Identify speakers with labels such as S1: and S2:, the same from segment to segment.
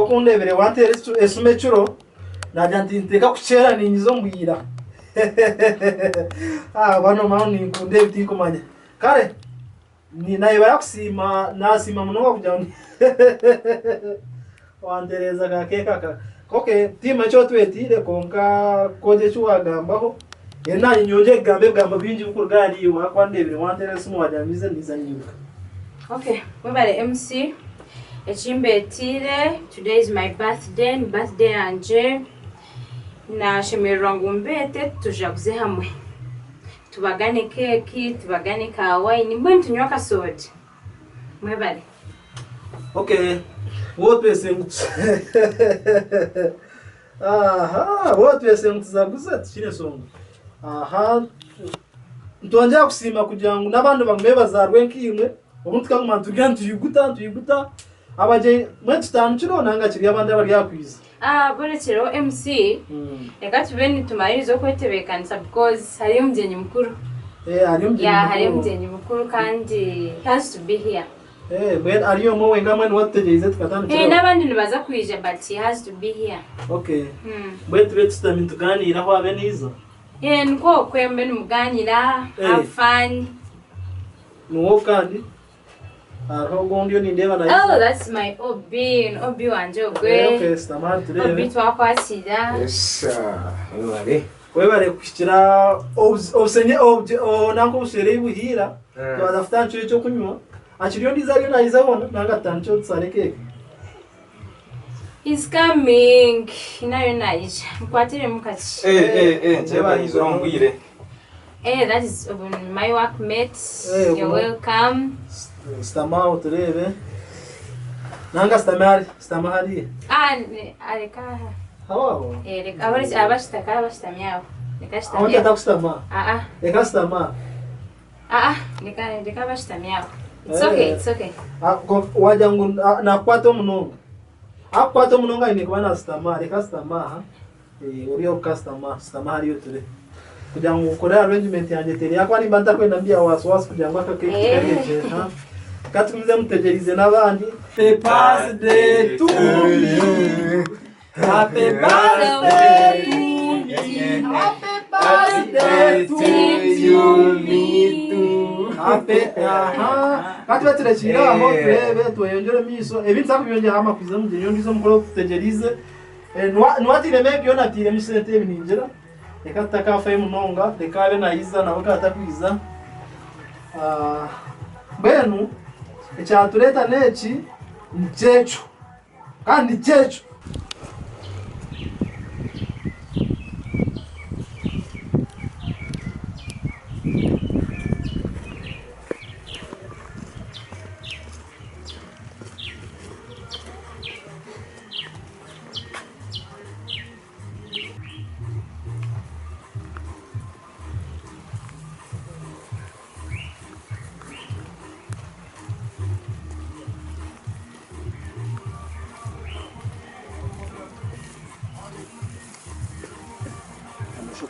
S1: Nk'oku ndeebire wanteera esimu ekiro, naagira nti niteeka kukyera ninyiza omu bwira. Banu maawe ninkunda ebi tinkumanya. Kare nayebara kusiima, nasiima munonga kugira ngu wantereeza ka keeka aka. Okay, tihaine eki otwetiire kwonka ku ogira eki waagambaho, reero naanye nyongyere kugamba ebigambo bingi ebirikuruga ahari iwe ahakuba ndeebire wanteera esimu waagira ngu nyije niiza nyiruka.
S2: Okay, webare MC. Ekimbeetiire, today is my birthday, ni birthday yangye. Nashemererwa ngu mbeete tujaguze hamwe. Tubagane keeki, tubagane ka wine, mbwenu tunywe akasooda. Mwebare.
S1: Okay, wowe twese ngu aha, wowe twese ngu tuzaguze tikiri ensonga. Aha, nitwongyera kusiima kugira ngu n'abandi bagume bazaarwe nkaimwe, obundi tukaguma niturya nitwiguta nitwiguta, abagyenyi mbwenu tutandikire nanga kiri abandi abari aha kwiza.
S2: Ah, borekyereho MC, reka tube nitumaririza okwetebeekanisa because hariyo omugyenyi mukuru.
S1: Eh, hariyo omugyenyi
S2: Yeah, hariyo
S1: mukuru.
S2: omugyenyi mukuru kandi he has to be here.
S1: Eh, mbwenu ari omwe wenka mbwenu niwe atutegyereize
S2: Eh,
S1: tukatandikiraho.
S2: n'abandi nibaza kwija but he has to be here.
S1: Okay. Mbwenu tube tushutami nitugaaniiraho abe naiza.
S2: Eh, nikwo okwe mube nimugaaniira,
S1: Eh.
S2: have fun.
S1: Niwe kandi hariho ogundi ou nindeeba naija.
S2: Oh, that's my OB, ni OB wangye ogwe.
S1: Eh, okay, sitama
S2: OB
S1: tureebe.
S2: twakwakira.
S3: Yes, sir. Webale.
S1: Webale kuhikira obus- obusenye obugye- o- nanka obushwere ei buhiira
S3: Mm.
S1: twaza kutandikira ekyokunywa akiri ondiijo ariyo naija hoona nanga tutandikye tusare keeki.
S2: He's coming. Nayo naija. Mukwatiremu kakye.
S3: Eh, eh, eh, nkyeba nyizire omu bwire.
S2: Eh, that is my workmate.
S1: Eh,
S2: You're welcome.
S1: Sitama aho tureebe. Nanga sitama hari, sitama hariya.
S2: Ah, areka aha.
S1: Aho aho.
S2: Eh, reka aho abashitaka abashitamye aho. Reka
S1: Aho
S2: ashitamye.
S1: ntata kusitama.
S2: Ah ah.
S1: Reka sitama.
S2: Ah ah, reka reka abashitamye aho. It's okay, it's okay.
S1: Ah, wagira ngu ah, nakukwata omunonga. Akukwata omunonga aine kuba nasitama, reka sitama aha. Eh, ori oku kasitama, sitama hariya oture. Kugira ngu nkore arrangement yangye etere ahakuba nimba ntakwenda mbya wasi wasi kugira ngu aka cake
S2: Eh.
S1: tukarye gye. Ha? Ka tugumize mutegyereize n'abandi. Happy birthday to me. Happy birthday to me. Happy birthday to you.
S3: Me too.
S1: Happy, aha. Ka tube turekiire aho turebe tweyongyere omu maisho. Ebi nituza kubyongyeraho amakwiza omugyenyi ondiijo omukuru ou tutegyereize. Eh, niwe niwe atiiremu ebi byona atiiremu sente ebi ningira. Reka tutakaafayo munonga, reka abe naija nawe ka atakwija. Ah, mbwenu ekyatureeta n'eki, nikyekyo. Kandi nikyekyo.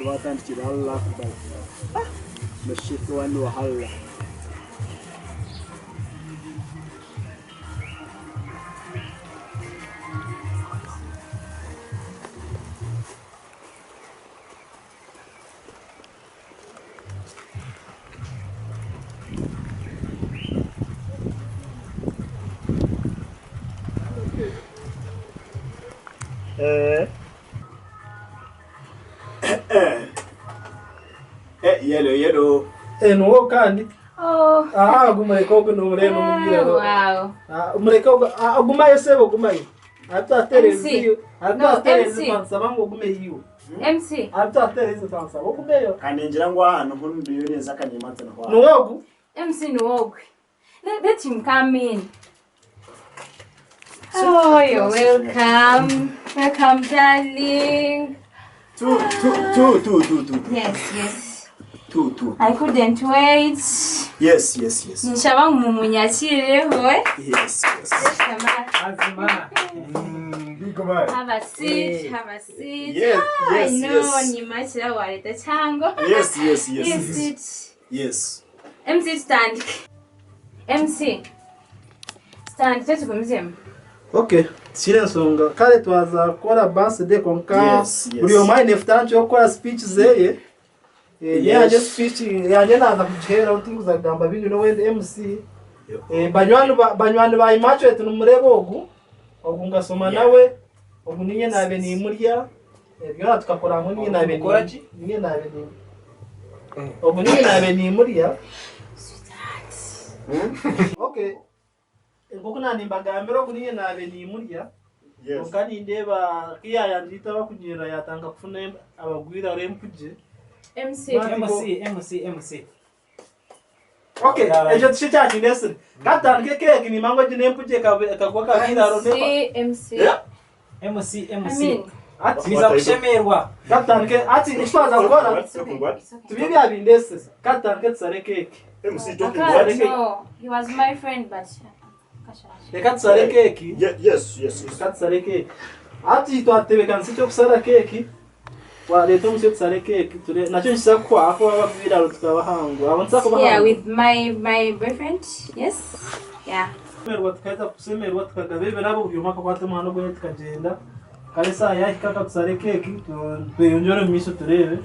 S4: Batandikire Allah Akbar. Mashitwani wahala.
S1: Eh.
S4: Eh, yellow, yellow.
S1: Eh, nuwo kandi.
S2: Oh.
S1: Ah, gumureke ogu nomureba nomubwira.
S2: Wow.
S1: Ah, mureke ogu ah, gumayo sebo gumayo. Aritatereza
S2: MC.
S1: iyo. Aritatereza
S2: MC.
S1: twansaba ngu ogume iyo.
S2: MC.
S1: Aritatereza twansaba ogumeyo.
S4: Kandi ngira ngu aha niho ndiyo neza akanyima nti niho aha.
S1: Nuwo ogu.
S2: MC Nuwogwe. Let him come in. Oh, you're welcome. Welcome, darling.
S4: Two, two, two, two, two, two.
S2: Yes, yes.
S4: Two, two.
S2: I couldn't wait.
S4: Yes.
S2: Nshaba ngu mumunyakireho. eh?
S4: Yes.
S2: Shama.
S3: Big man.
S2: Have a seat, have a seat.
S4: Yes,
S2: Ah,
S4: yes,
S2: I know,
S4: yes.
S2: ni makira wareta cyangwa.
S4: Yes.
S2: Yes, sit.
S4: Yes.
S2: MC tutandike. MC. Tutandike tugumizemu.
S1: Okay, tikiine ensonga. Kare twaza kukora birthday kwonka
S4: Yes, yes.
S1: buri omwe aine futanki y'okukora speech zeye. Eh, Yangye speech yangye naza kugiheeraho tinkuza kugamba bingi n'owendi MC. Eh, banywani ba banywani ba Immaculate nimureeba ogu, ogu nkasoma nawe, ogu ninye naabe nimurya, eh, byona tukakora hamwe ninye naabe
S3: Mukora ki?
S1: ninye naabe nim ogu ninye naabe nimurya. Okay. Nk'oku naanimbagambira ogu niinye naabe niimurya, kwonka nindeeba ku yaayangira abakunyerera yaatandika kufuna abagwire hariho empugye.
S2: MC.
S3: MC, MC, MC.
S1: Okay, ekyo tikyo ekyakindeesire. Ka tutandike keeki nimanya ngu egi n'empugye ekagwa akagwire hariho
S2: MC, MC.
S3: MC, MC.
S2: I mean,
S1: Ati
S3: Niza kushemerwa.
S1: ka tutandike ati eki twaza kukora
S2: it's okay. It's okay.
S1: tubye ebyabindeesire. Ka tutandike tusare keeki.
S4: MC talking
S2: Aka,
S4: what?
S2: no, he was my friend, but
S1: Reka tusare keeki.
S4: Yes, yes, yes.
S1: Reka tusare keeki. Ati twatebeekanisa eky'okusara keeki, twareeta omusyo tusare keeki ture nakyo nikiza kuhwa ahakuba ab'ebiraro tukabahangura. Abo nituza
S2: Yeah,
S1: kubahangura.
S2: with my boyfriend. Yes. Yeah.
S1: Kusemererwa tukaheza kusemererwa tukagaba ebirabo buri omwe akakwata omuhanda ogweye tukagyenda. Kare esaaha yaahika ka tusare keeki tweyongyere omu maisho tureebe.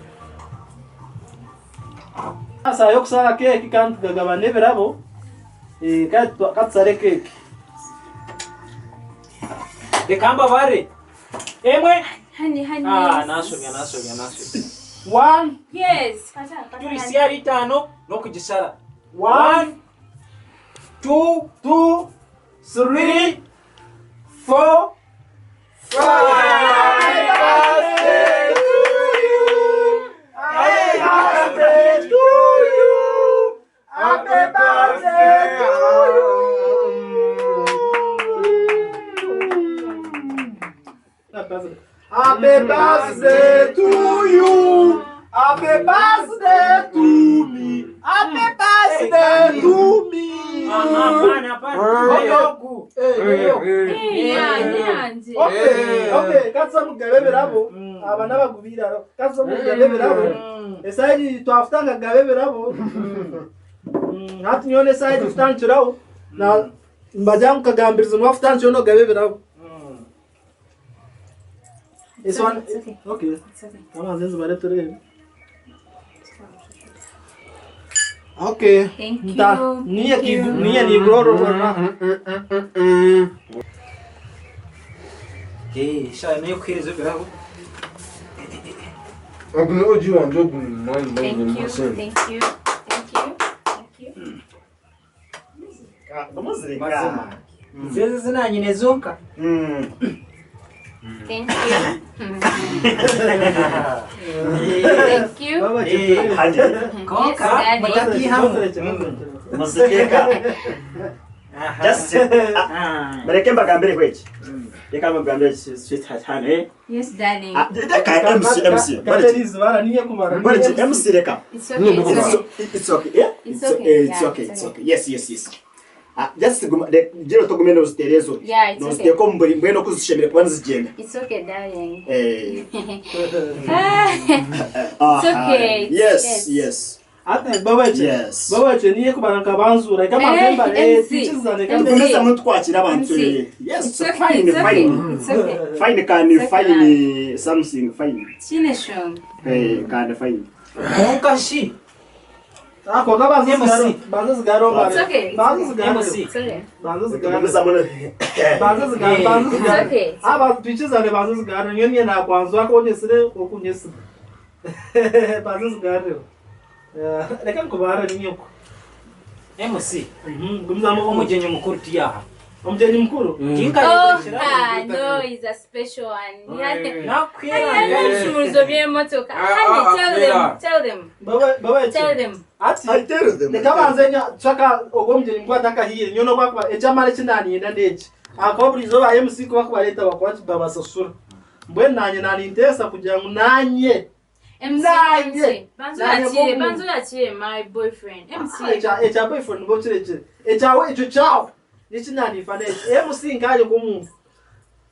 S1: Esaaha y'okusara keeki kandi tukagaba n'ebirabo. Eh, kare ka tusare keeki.
S3: Reka mbabare. Emwe.
S2: Honey, honey.
S3: Ah, nashobya, nashobya, nashobya.
S1: One,
S2: Yes. Kata, kata,
S3: Turi
S2: honey.
S3: siyari itaano n'okugishara.
S1: one,
S3: One, two,
S1: two, three,
S3: three, four,
S1: Happy birthday to you. Happy birthday to you. Happy birthday to you. Happy birthday to you. Happy birthday to me. Happy birthday to me.
S3: Hapana, hapana. Oyogu.
S1: Hey, hey.
S2: Hey, yeah, yeah.
S1: Okay, okay, katsa mugabe birabo aba n'abagubiraro katsa mugabe birabo esaaha egi twafutanga gabe birabo hati nyowe esaaha egi futangikiraho na mbagira ngu kagambiriza niwafutangikiraho nogabe birabo
S2: It's
S1: This one,
S2: okay, it's okay.
S1: okay.
S2: It's okay.
S1: Kama zenzi bare turebe. Okay.
S2: Thank
S1: Nta,
S2: you.
S1: niye
S2: Thank
S1: ki
S2: you.
S1: niye ni groro rora.
S3: Eh, sha nayo kuhereza ebirabo.
S5: Ogu ogi wangye ogu mwani
S2: Thank you. Thank you. Thank you. Thank you.
S3: Mazima. Nzeze zinanyine zonka.
S2: Thank you. Thank you.
S1: Baba
S3: Eh,
S1: kiturebe.
S3: Konka
S2: Yes, daddy.
S3: mutakihamu.
S4: Muzikeka.
S3: Aha.
S4: Just
S3: Ah.
S4: mureke mbagambire kweki. Reka mbagambire sweetheart honey.
S2: Yes, darling.
S4: Ah, Reka MC MC.
S1: Katerizi bara niye kubara.
S4: Bariki MC reka.
S2: It's okay. It's okay.
S4: It's okay. Yeah?
S2: It's okay.
S4: It's
S2: Yeah,
S4: okay.
S2: it's
S4: It's
S2: okay.
S4: okay. Yes, yes, yes. Ah, just guma gira otogume noziterezo.
S2: Yeah, it's okay.
S4: Noziteeka omu buri mbwenu okuzishemere kuba nizigenda.
S2: It's okay, darling.
S4: Eh.
S2: It's okay. It's-
S4: Yes,
S2: yes.
S4: yes.
S1: Ate baba che.
S4: Yes.
S1: Baba che niye kubara nkabanzura. Kama
S2: Eh,
S1: zemba eh
S2: MC.
S1: tichizane
S2: MC.
S1: kama.
S4: Tukomeza mutwakira abantu.
S2: MC.
S4: Yes,
S2: It's okay.
S4: fine,
S2: It's okay.
S4: fine.
S2: It's okay.
S4: Fine can
S2: It's okay.
S4: fine something fine.
S2: Chine shong.
S4: Eh, can fine.
S3: Konka shi.
S1: Ako kabanza
S3: MC.
S1: zigaro. Banza zigaro bara.
S2: It's okay. It's
S1: Banza
S2: okay.
S1: zigaro.
S3: MC.
S2: It's okay.
S1: Banza zigaro.
S4: Tukomeza muno.
S1: Banza zigaro. Banza
S2: It's
S1: zigaro.
S2: okay.
S1: Aba twichizane banza zigaro. Niyo niye nakwanzwa akonyesire okunyesire. Banza zigaro. Eh, Reka nkubara ninyoko.
S3: MC.
S1: Gumizamu
S3: Omugyenyi mukuru tiyaha.
S1: omugyenyi mukuru.
S3: Kinka
S2: Oh, ah, no, he's a special one. He had the
S3: Nakwera.
S2: ibishumuruzo by'emotoka.
S5: Ah,
S2: Honey,
S5: ah,
S2: tell
S5: yeah.
S2: them, tell them,
S1: Baba baba che.
S2: tell them.
S1: Ati
S4: I tell them.
S1: reka banze nya chaka ogwo omugyenyi mukuru atakahire nyono bwakuba ekyamara ekinanienda n'eki ahakuba buri izooba MC kuba kubareeta bakuba babasasura mbwenu nanye naninteesa kugira ngu nanye
S2: MC,
S1: Nanye.
S2: MC. Banzo
S1: Nanye
S2: yakire,
S1: bomu.
S2: banzo yakire, my boyfriend. MC.
S1: Ekya boyfriend bo kirekire ekyawe ekyo kyawe nikinanifa n'eki MC nkaye nk'omuntu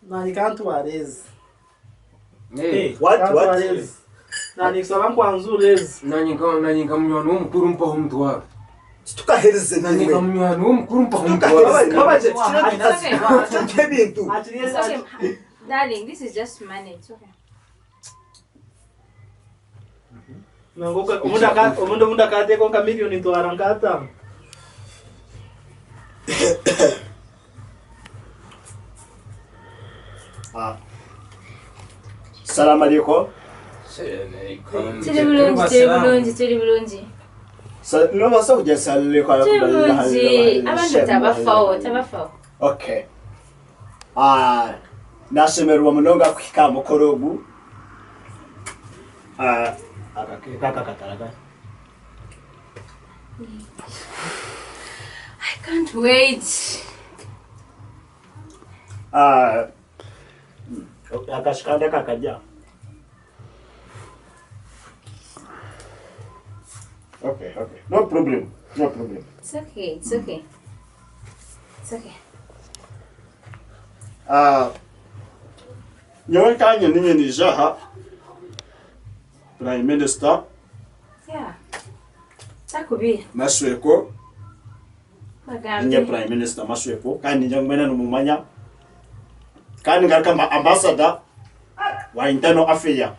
S1: nanye kantwara ezi
S4: What what?
S1: Kantwara ezi nanye kusaba nkwanzura ezi
S5: Nanye nka munywani w'omukuru mpaho omutwaro.
S4: Titukaherize
S5: Nanye
S4: naimwe.
S5: nka munywani we omukuru mpaho
S4: Titukaherize.
S1: Babagye.
S2: It's okay.
S4: Ebintu.
S2: It's okay. Darling, this is just money. It's okay.
S1: Obundi obundi akateeka nka million ntwara nk'ataano.
S4: Salamu alaikum.
S2: Turi bulungi, turi bulungi, turi bulungi.
S4: Nobaasa kugira salamu alaikum.
S2: Turi bulungi. Abantu tabafaho, tabafaho.
S4: Okay. Ah, nashemererwa munonga kuhika aha mukoro ogu. Ah, akakeeka aka kataraga.
S2: I can't wait.
S4: Ah, akashikanda kakajya. Okay, okay. No problem. No problem.
S2: It's okay, it's okay. It's okay.
S4: Ah, nyowe kanye ninye nija aha Prime Minister
S2: Yeah. Takubira.
S4: Masweko ninye
S2: Bagambe.
S4: Prime Minister Masweko kandi ninja ngumena numumanya kandi ngaruka mba ambassador wa internal affair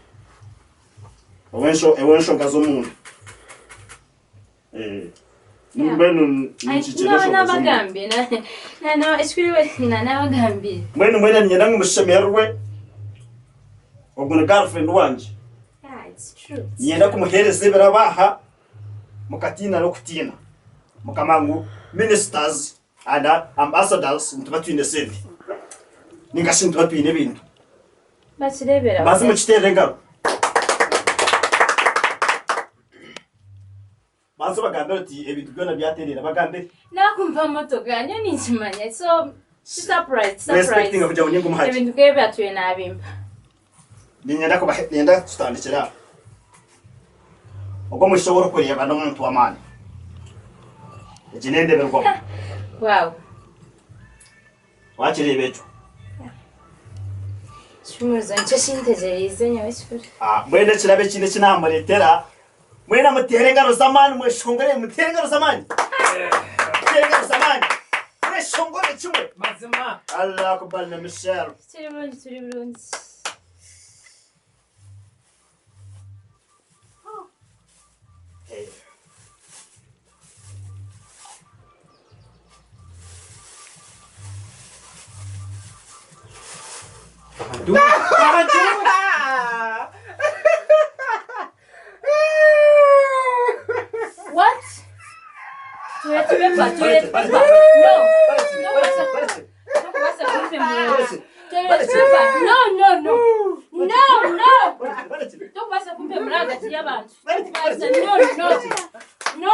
S4: owensho ewensonga z'omuntu eh mbwenu nikikyera enshonga z'omuntu
S2: Nabagambye. Na na ekikuriwe na nabagambye.
S4: mbwenu mbwenu niinyenda ngu mushemererwe ogu ni girlfriend wangye
S2: Yeah, it's true.
S4: niinyenda kumuheereza ebirabo aha mukatiina n'okutiina mukama ngu ministers and ambassadors nituba twine sente ninga shi nituba twine ebintu
S2: Bakirebera.
S4: mbaase mukiteere engaro mbaase obagambire oti ebintu byona byatereera bagambire
S2: Nakumva motoka nyo ninkimanya. So surprise,
S4: respecting
S2: surprise.
S4: kugira ngu ninga omuhaki
S2: Ebintu kebe byatuye nabimpa.
S4: niinyenda kubahe niinyenda tutandikire aha ogwo omushija ou orikureeba n'omuntu w'amaani egi n'endeberwamu
S2: Wow.
S4: wakireeba ekyo
S2: Kishumuruzo nikyo kintegyereize nyowe kikuru.
S4: Ah, mbwenu ekirabo ekindi eki naamureetera mwena muteere engaro z'amaani mweshongore muteere engaro z'amaani muteere engaro z'amaani mweshongore kimwe
S3: Mazima.
S4: Allah akbar na Michelle
S2: Turi bulungi, turi bulungi.
S4: Eh,
S2: What? Toilet paper, toilet paper. No. No, Tokubaasa kumpemura. Toilet paper. No, no, no. No, no. Tokubaasa kumpemura ahagati y'abantu. Tokubaasa, no, no. No.